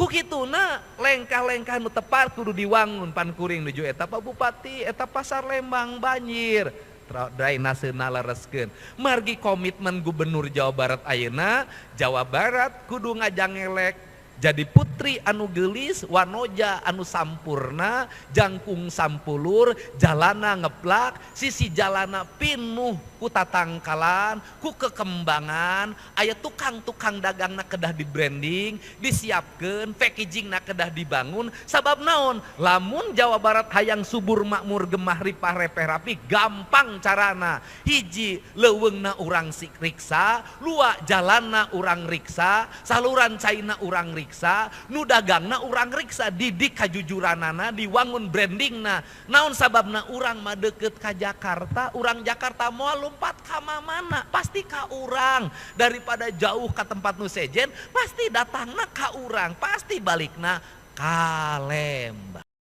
Ku kituna lengkah-lengkah nu tepat kudu diwangun pan kuring nuju eta Pak Bupati, eta pasar Lembang banjir. Drainasena lereskeun. Margi komitmen Gubernur Jawa Barat ayeuna, Jawa Barat kudu ngajangelek jadi putri anu gelis, wanoja anu sampurna, jangkung sampulur, jalana ngeplak, sisi jalana pinuh ku tatangkalan, ku kekembangan, aya tukang-tukang dagangna kedah di branding, disiapkeun, packagingna kedah dibangun, sabab naon? Lamun Jawa Barat hayang subur makmur gemah ripah repeh rapi, gampang carana. Hiji, leuweungna urang riksa, lua jalana urang riksa, saluran caina urang riksa, nu dagangna urang riksa, didik kajujuranana, diwangun brandingna. Naon sababna urang mah deket ka Jakarta, urang Jakarta moal lompat ka mana, pasti ka urang. Daripada jauh ka tempat nu sejen, pasti datangna ka urang, pasti balikna ka Lembang.